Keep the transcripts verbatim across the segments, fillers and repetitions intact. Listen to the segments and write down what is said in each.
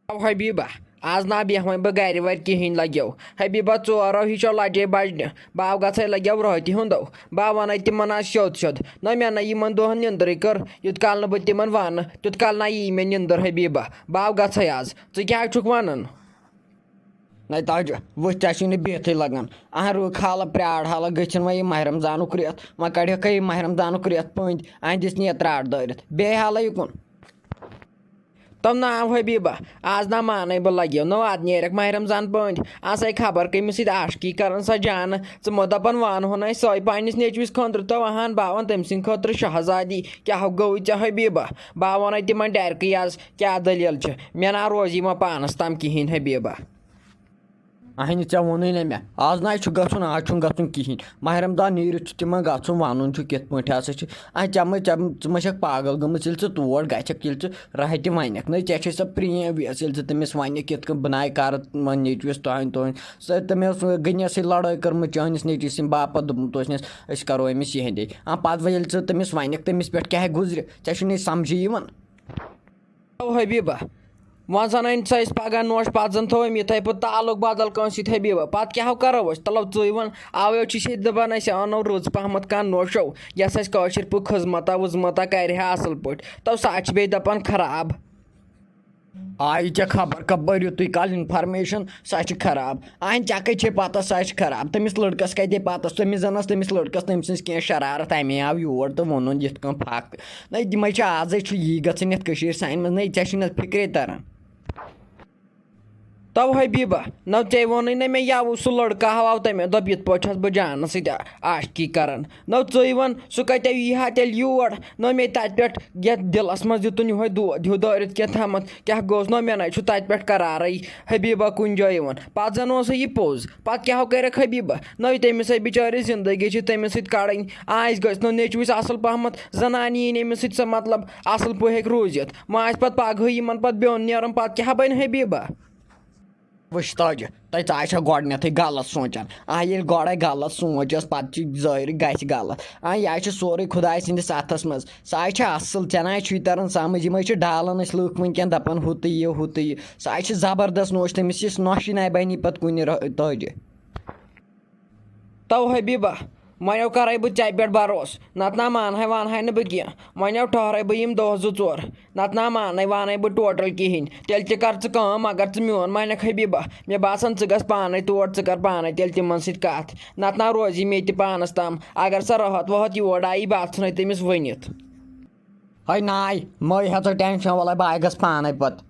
او حبیبہ، آز نا بیٚہمَے بہٕ گرِ وَرِ کِہیٖنۍ لَگیو۔ حبیبہ، ژورو ہِشو لَجے بَجنہِ۔ باو گژھَے لَگیو رٲتہِ ہُنٛدو۔ بہٕ وَنَے تِمَن آز سیوٚد سیوٚد۔ نہ مےٚ نہ یِمَن دۄہَن نِندرٕے کٔر، یُت کال نہٕ بہٕ تِمَن وَنہٕ، تیُت کال نہ یی مےٚ نِندٕر۔ حبیبہ، باو گژھَے آز۔ ژٕ کیٛاہ چھُکھ وَنان؟ نَے تاجہِ، وٕچھ، ژےٚ چھُے نہٕ بِہتھٕے لَگان۔ اَہَن، رُک حالہ، پرٛار حالہ، گٔژھِنۍ وۄنۍ یہِ ماہِ رمضانُک رٮ۪تھ۔ وۄنۍ کَڑِہکھ یہِ ماہِ رمضانُک رٮ۪تھ پٔنٛدۍ، اَہَن، دِژ نہٕ یہِ ترٛاٹ دٲرِتھ۔ بیٚیہِ حالہ یہِ کُن۔ تَو ناو حبیبہ، آز نا مانَے بہٕ لَگیو، نہ اَدٕ نیرَکھ ماہِ رمضان پٔنٛدۍ۔ آسَے خبر کٔمِس سۭتۍ عاشقی کَران سۄ جانہٕ۔ ژٕ مہٕ دَپَن وانہٕ ہونَے سۄے پنٛنِس نیٚچوِس خٲطرٕ، تَو اَہَن باوَن تٔمۍ سٕنٛدِ خٲطرٕ شہزادی۔ کیٛاہ گوٚوُے ژےٚ حبیبہ؟ بہٕ وَنَے تِمَن ڈٮ۪رکٕے آز کیٛاہ دٔلیٖل چھِ۔ مےٚ نا روزِ یِمَن پانَس تام کِہیٖنۍ حبیبہ۔ اہنہِ، ژےٚ ووٚنُے نہ مےٚ، آز نہ چھُ گژھُن، آز چھُنہٕ گژھُن کِہیٖنۍ۔ ماہِ رمضان نیٖرِتھ چھُ تِمن گژھُن، وَنُن چھُ کِتھ پٲٹھۍ ہسا چھُ۔ اہن، ژےٚ مہ، ژےٚ، ژٕ ما چھَکھ پاگل گٔمٕژ، ییٚلہِ ژٕ تور گژھکھ، ییٚلہِ ژٕ راہہِ تہِ وَنکھ نہ، ژےٚ چھے سۄ پرٛیم ویس، ییٚلہِ ژٕ تٔمِس وَنکھ کِتھ کٔنۍ بہٕ ناے کَرٕ وۄنۍ نیٚچوِس تۄہہِ، تُہٕنٛدِ، سۄ، تٔمۍ ٲس گٔنیَسٕے لڑٲے کٔرمٕژ چٲنِس نیٚچوِس سٕنٛدِ باپتھ، دوٚپمُت اوس نس أسۍ کَرو أمِس یِہِنٛدے۔ آ، پَتہٕ وۄنۍ ییٚلہِ ژٕ تٔمِس وَنکھ، تٔمِس پٮ۪ٹھ کیٛاہ گُزرِ، ژےٚ چھُے نہٕ یہِ سَمجھے یِوان۔ او حبیبہ، وۄنۍ زن أنۍ ژٕ أسۍ پگاہ نوش، پتہٕ زن تھوو أمۍ یِتھے پٲٹھۍ تعلق بدل کٲنٛسہِ سۭتۍ۔ حبیبہ، پتہٕ کیٛاہ ہو کرو أسۍ؟ تلو ژٕے وَن، اوے چھِ أسۍ ییٚتہِ دپان أسۍ انو رٕژ پہمتھ کانٛہہ نوشو، یۄس اَسہِ کٲشِر پٲٹھۍ خدمتا وُزمتا کرِ ہا اصل پٲٹھۍ۔ تو سۄ چھِ بیٚیہِ دپان خراب۔ آ، یہِ ژےٚ خبر کپٲرۍ یُتُے کال information، سۄ چھِ خراب۔ آ، ژےٚ کتہِ چھے پتہ سۄ چھِ خراب؟ تٔمِس لڑکس کتہِ پتہ؟ تٔمِس زن ٲس تٔمِس لڑکس تٔمۍ سٕنٛز کینٛہہ شرارت، امی آو یور تہٕ ووٚنُن یِتھ کٔنۍ پھکھ۔ نَے، تِمَے چھِ آزَے چھُ یی گژھان یَتھ کٔشیٖرِ سانہِ منٛز۔ نَے، ژےٚ چھُے نہٕ فِکرے تَران۔ تو حبیبہ، نہ ژےٚ ووٚنُے نہ مےٚ، یہِ آو سُہ لڑکہٕ ہاو، آو تٔمۍ دوٚپ، یِتھ پٲٹھۍ چھَس بہٕ جانَس سۭتۍ عاشقی کران۔ نہ ژٕے وَن، سُہ کَتہِ یی ہا تیٚلہِ یور؟ نہ مےٚ تَتہِ پٮ۪ٹھ یَتھ دِلَس منٛز دیُتُن یِہوٚے دود ہیوٗ دٲرِتھ کیٛاہ تھامَتھ، کیٛاہ گوٚژھ؟ نہ مےٚ نَے چھُ تَتہِ پٮ۪ٹھ قرارٕے حبیبہ کُنہِ جایہِ یِوان۔ پَتہٕ زَن اوسُے یہِ پوٚز۔ پَتہٕ کیٛاہ ہو کَرٮ۪کھ حبیبہ؟ نہ تٔمِس ہے بِچٲرِس زِندگی چھِ تٔمِس سۭتۍ کَڑٕنۍ۔ آ، أسۍ گٔژھۍ نہٕ نیٚچوِس اَصٕل پَہمَتھ زَنان یی نہٕ أمِس سۭتۍ سۄ، مطلب، اَصٕل پٲٹھۍ ہیٚکہِ روٗزِتھ۔ وۄنۍ آسہِ پَتہٕ پَگہٕے یِمَن پَتہٕ بیوٚن نیرُن، پَتہٕ کیٛاہ بَنہِ حبیبہ؟ وٕچھ تاجہِ، تۄہہِ ژےٚ آسہِ گۄڈٕنٮ۪تھٕے غلط سونٛچان۔ آ، ییٚلہِ گۄڈَے غلط سونٛچَس، پَتہٕ چھِ ظٲہِر گژھِ غلط۔ آ، یہِ آسہِ سورُے خۄداے سٕنٛدِس اَتھَس منٛز۔ سُہ آسہِ چھِ اَصٕل، ژےٚ نہ چھُے تَران سَمٕجھ۔ یِمَے چھِ ڈالان أسۍ لُکھ وٕنۍکٮ۪ن، دَپان ہُہ تہٕ یہِ، ہُہ تہٕ یہِ۔ سُہ آسہِ چھِ زبردست نوش، تٔمِس یِژھ نۄشہِ نَے بَنی پَتہٕ کُنہِ را-، تاجہِ۔ تو حبیبہ، وۄنۍ کرے بہٕ ژےٚ پٮ۪ٹھ بھروسہٕ، نتہٕ نہ مانہے وانہے نہٕ بہٕ کینٛہہ۔ وۄنۍ ٹھہرے بہٕ یِم دۄہ زٕ ژور، نتہٕ نہ مانَے وانَے بہٕ ٹوٹل کِہیٖنۍ۔ تیٚلہِ تہِ کر ژٕ کٲم، اگر ژٕ میون مانکھ حبیبہ، مےٚ باسان ژٕ گژھ پانے تور، ژٕ کر پانے تیٚلہِ تِمن سۭتۍ کتھ، نتہٕ نہ روزِ مےٚ تہِ پانس تام۔ اگر سۄ راحت واحت یور آیی، بہٕ ژھٕنے تٔمِس ؤنِتھ۔ ہے ناے، مہ ہیٚہ ژٕ ٹینشن، وَلے بہٕ گژھ پانے پتہٕ۔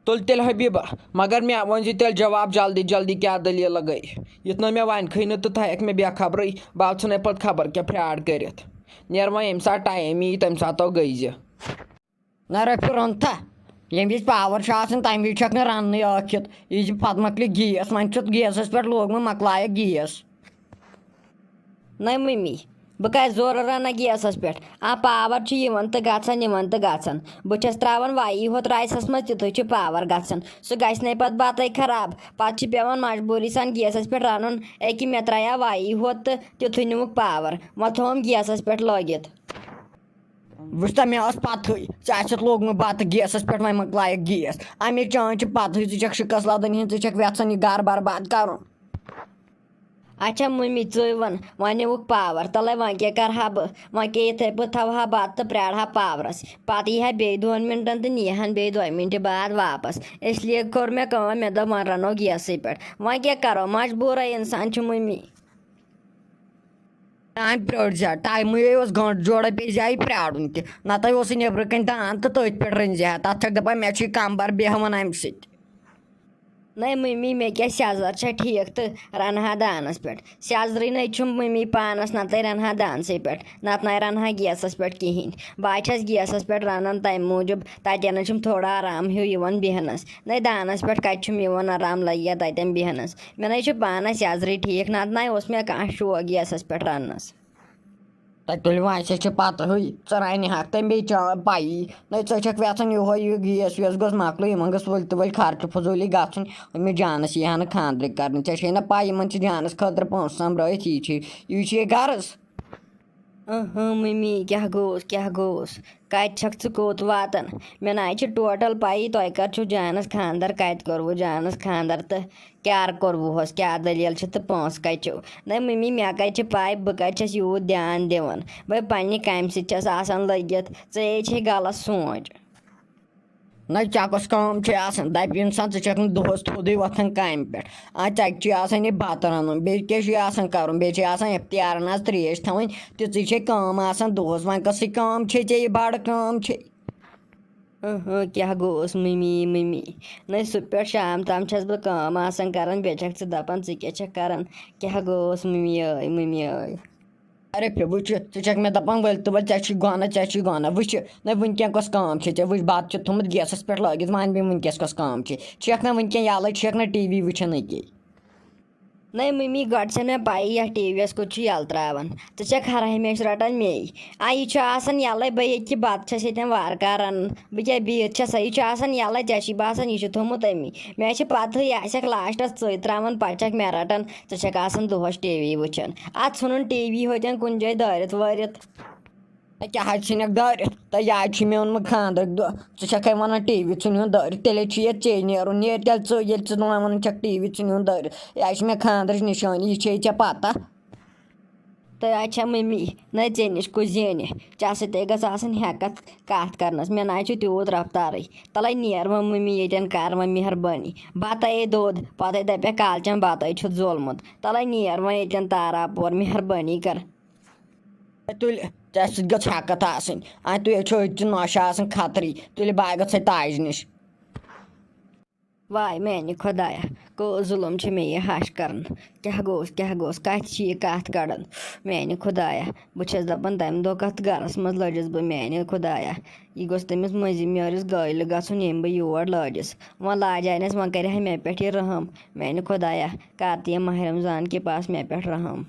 تُل تیٚلہِ حبیبہ، مگر مےٚ ؤنۍ زِ تیٚلہِ جواب جلدی جلدی، کیٛاہ دٔلیٖلہ گٔے؟ یُتھ نہٕ مےٚ وَنہِ کھٕے نہٕ تہٕ تھایَکھ مےٚ بے خبرٕے، بہٕ ژھٕنے پَتہٕ خبر کیٛاہ فراڈ کٔرِتھ۔ نیر وۄنۍ ییٚمہِ ساتہٕ ٹایم یی، تَمہِ ساتہٕ گٔے زِ۔ نہ رۄپیہِ روٚن تھا، ییٚمہِ وِزِ پاور چھُ آسان، تَمہِ وِزِ چھُکھ نہٕ رَننٕے ٲکھِتھ۔ یہِ زِ پَتہٕ مۄکلہِ گیس، وۄنۍ چھُتھ گیسَس پٮ۪ٹھ لوگمُت، مۄکلایَکھ گیس۔ نہ مٔمی، بہٕ کَتہِ زورٕ رَنہٕ گیسَس پٮ۪ٹھ؟ آ، پاوَر چھُ یِوان تہٕ گژھان، یِوان تہٕ گژھان۔ بہٕ چھَس ترٛاوان وایی ہوت رایسَس منٛز، تیُتھُے چھُ پاوَر گژھان۔ سُہ گژھِ نَے پَتہٕ بَتَے خراب۔ پَتہٕ چھِ پٮ۪وان مجبوٗری سان گیسَس پٮ۪ٹھ رَنُن۔ أکہِ مےٚ ترٛایاو وایی ہوت تہٕ تیُتھُے نیوٗکھ پاوَر۔ وۄنۍ تھووُم گیسَس پٮ۪ٹھ لٲگِتھ۔ وٕچھ تہ، مےٚ ٲس پَتہٕے، ژےٚ آسٮ۪تھ لوگمُت بَتہٕ گیسَس پٮ۪ٹھ، وۄنۍ مۄکلایَکھ گیس۔ اَمے چٲنۍ چھِ پَتہٕے، ژٕ چھَکھ شِکَس لَدان ہِنٛز، ژٕ چھَکھ وٮ۪ژھان یہِ گَرٕ برباد کَرُن۔ اچھا مٔمی، ژٕے وَن، وۄنۍ نیوٗکھ پاور، تَلَے وۄنۍ کیٛاہ کَرٕ ہا بہٕ؟ وۄنۍ کیٛاہ یِتھَے پٲٹھۍ تھاوٕ ہا بَتہٕ تہٕ پرٛارٕ ہا پاورَس؟ پَتہٕ یی ہا بیٚیہِ دۄن مِنٹَن تہٕ نی ہَن بیٚیہِ دۄیہِ مِنٹہِ بعد واپَس۔ اس لیے کوٚر مےٚ کٲم، مےٚ دوٚپ وۄنۍ رَنو گیسٕے پٮ۪ٹھ۔ وۄنۍ کیٛاہ کَرو، مجبوٗرَے اِنسان چھُ مٔمی۔ تام پرٛٲرۍ زِ، ٹایمٕے اوس گٲنٛٹہٕ جوڑا پیٚیہِ زِ اَسہِ پرٛارُن تہِ، نَتہٕ اوسُے نیٚبرٕ کَنۍ دان تہٕ تٔتھۍ پٮ۪ٹھ رٔنۍ زِ ہا۔ تَتھ چھَکھ دَپان مےٚ چھُے کَمبَر بیٚہوان اَمہِ سۭتۍ۔ نَے مٔمی، مےٚ کیٛاہ سیٚزر چھےٚ ٹھیٖک تہٕ رَنہٕ ہا دانَس پٮ۪ٹھ۔ سیٚزرٕے نَے چھُم مٔمی پانَس، نَتہٕ رَنہٕ ہا دانسٕے پٮ۪ٹھ، نَتہٕ نَے رَنہٕ ہا گیسَس پٮ۪ٹھ کِہیٖنۍ۔ بہٕ ہا چھَس گیسَس پٮ۪ٹھ رَنان تَمہِ موٗجوٗب، تَتٮ۪ن حظ چھُم تھوڑا آرام ہیوٗ یِوان بیٚہنَس۔ نَے دانَس پٮ۪ٹھ کَتہِ چھُم یِوان آرام، لَگہِ ہا تَتٮ۪ن بیٚہنَس۔ مےٚ نَے چھُ پانَس سیٚزرٕے ٹھیٖک، نَتہٕ نَے اوس مےٚ کانٛہہ شوق گیسَس پٮ۪ٹھ رَننَس۔ تۄہہِ تُلِو وۄنۍ، اَسہِ چھِ پَتہٕ ہٕے، ژٕ رَنہِ ہاکھ تَمہِ بیٚیہِ چا-، پَیی۔ نَے ژٕ چھَکھ یَژھان یِہوٚے یہِ گیس ویس گوٚژھ مۄکلُن، یِمَن گٔژھ ؤلۍ تہٕ ؤلۍ خرچہٕ فضوٗلی گژھٕنۍ، أمِس جانَس یی ہا نہٕ خانٛدرٕے کَرنہِ۔ ژےٚ چھے نہ پَے، یِمَن چھِ جانَس خٲطرٕ پونٛسہٕ سۄمبرٲیِتھ، یی چھِ، یی چھِ یہِ غرض۔ اۭں، ہاں، مٔمی، کیٛاہ گوٚوس، کیٛاہ گوٚوس؟ کَتہِ چھَکھ ژٕ، کوٚت واتان؟ مےٚ نہ حظ چھِ ٹوٹل پَیی، تۄہہِ کَر چھُو جانَس خانٛدر، کَتہِ کوٚروٕ جانَس خانٛدر تہٕ کیٛاہ کوٚروُہَس، کیٛاہ دٔلیٖل چھِ تہٕ پونٛسہٕ کَتہِ چھِو؟ نہ مٔمی، مےٚ کَتہِ چھِ پَے، بہٕ کَتہِ چھَس یوٗت دیان دِوان؟ بہٕ پنٛنہِ کامہِ سۭتۍ چھَس آسان لٔگِتھ، ژےٚ چھے غلط سونٛچ۔ نہ، ژےٚ کۄس کٲم چھے آسان؟ دَپہِ اِنسان، ژٕ چھَکھ نہٕ دۄہَس تھوٚدُے وۄتھان کامہِ پٮ۪ٹھ۔ آ، ژےٚ چھُے آسان یہِ بَتہٕ رَنُن، بیٚیہِ کیٛاہ چھُے آسان کَرُن؟ بیٚیہِ چھے آسان اِفتارَن آز ترٛیش تھاوٕنۍ، تِژٕے چھے کٲم آسان دۄہَس۔ وۄنۍ کۄسٕے کٲم چھے ژےٚ یہِ بَڑٕ کٲم چھے؟ اۭں، اۭں، کیٛاہ گوٚوس مٔمی، مٔمی؟ نہ، صُبح پٮ۪ٹھ شام تام چھَس بہٕ کٲم آسان کَران، بیٚیہِ چھَکھ ژٕ دَپان، ژٕ کیٛاہ چھَکھ کَران؟ کیٛاہ گوٚوس مٔمی ٲے، مٔمی ٲے؟ اَرے پھِرِ، وٕچھ، ژٕ چھَکھ مےٚ دَپان، ؤلۍ تہٕ ؤلۍ، ژےٚ چھُے گۄناہ، ژےٚ چھُے گۄناہ۔ وٕچھ، نہ وٕنکٮ۪ن کۄس کٲم چھے ژےٚ؟ وٕچھ، بَتہٕ چھُ تھوٚمُت گیسَس پٮ۪ٹھ لٲگِتھ، وَن مےٚ وٕنکٮ۪س کۄس کٲم چھے؟ چھَکھ نہ وٕنکٮ۪ن یَلَے، چھَکھ نہ ٹی وی وٕچھان أتی؟ نَے مٔمی، گۄڈٕ چھَنہٕ مےٚ پَیی یَتھ ٹی وی یَس کوٚت چھُ یَلہٕ ترٛاوان۔ ژٕ چھَکھ ہر ہمیشہٕ رَٹان مے۔ آ، یہِ چھُ آسان یَلَے، بہٕ ییٚتہِ کہِ بَتہٕ چھَس ییٚتٮ۪ن وارٕ کارٕ رَنان۔ بہٕ کیٛاہ بِہِتھ چھَسا؟ یہِ چھُ آسان یَلَے، ژےٚ چھُے باسان یہِ چھُ تھوٚمُت أمی۔ مےٚ چھِ پَتہٕے، یہِ آسٮ۪کھ لاسٹَس ژٕے ترٛاوان، پَتہٕ چھَکھ مےٚ رَٹان۔ ژٕ چھَکھ آسان دۄہَس ٹی وی وٕچھان۔ اَتھ ژھٕنُن ٹی وی ہوتٮ۪ن کُنہِ جایہِ دٲرِتھ وٲرِتھ۔ تہٕ کیٛاہ حظ ژھٕنکھ دٲرِتھ؟ تہٕ یہِ حظ چھُے مےٚ اوٚنمُت خانٛدرٕکۍ دۄہ۔ ژٕ چھَکھَے وَنان ٹی وی ژھٕنِہُن دٲرِتھ؟ تیٚلے چھُ ییٚتہِ ژےٚ نیرُن۔ نیر تیٚلہِ ژٕ، ییٚلہِ ژٕ وَنان چھَکھ ٹی وی ژھٕنِہُن دٲرِتھ۔ یہِ حظ چھِ مےٚ خانٛدرٕچ نِشٲنی، یہِ چھے ژےٚ پَتہ۔ تہٕ اَتہِ چھےٚ مٔمی، نہ ژےٚ نِش کُس زینہِ؟ ژےٚ سۭتۍ گٔژھ آسٕنۍ ہٮ۪کَتھ کَتھ کَرنَس۔ مےٚ نہ حظ چھُ تیوٗت رفتارٕے۔ تَلَے نیر وۄنۍ مٔمی ییٚتٮ۪ن، کَر وۄنۍ مہربٲنی۔ بَتَے دوٚد، پَتَے دَپٮ۪کھ کالچَن بَتَے چھُ زولمُت۔ تَلَے نیر وۄنۍ ییٚتٮ۪ن تارا پور، مہربٲنی کَر۔ تُلہِ، ژےٚ سۭتۍ گٔژھ ہٮ۪کَتھ آسٕنۍ۔ آ، تُہۍ ہے چھِو أتۍ چہِ نۄشہِ آسان خطرٕے۔ تُلہِ، بہٕ آے گژھٕ تاجہِ نِش۔ واے میٛانہِ خۄدایا، کٔژ ظُلُم چھِ مےٚ یہِ ہَش کَران۔ کیٛاہ گوٚوس، کیٛاہ گوٚوس، کَتہِ چھِ یہِ کَتھ کَڑان؟ میٛانہِ خۄدایا، بہٕ چھَس دَپان، تَمہِ دۄہ کَتھ گَرَس منٛز لٔجِس بہٕ، میٛانہِ خۄدایا؟ یہِ گوٚژھ تٔمِس مٔنٛزِم یٲرِس گٲلۍ گژھُن، ییٚمۍ بہٕ یور لٲجِس۔ وۄنۍ لاجانَس، وۄنۍ کَرِ ہا مےٚ پٮ۪ٹھ یہِ رحم۔ میٛانہِ خۄدایا، کَر تہِ یہِ ماہِ رمضان کہِ پاس مےٚ پٮ۪ٹھ رحم۔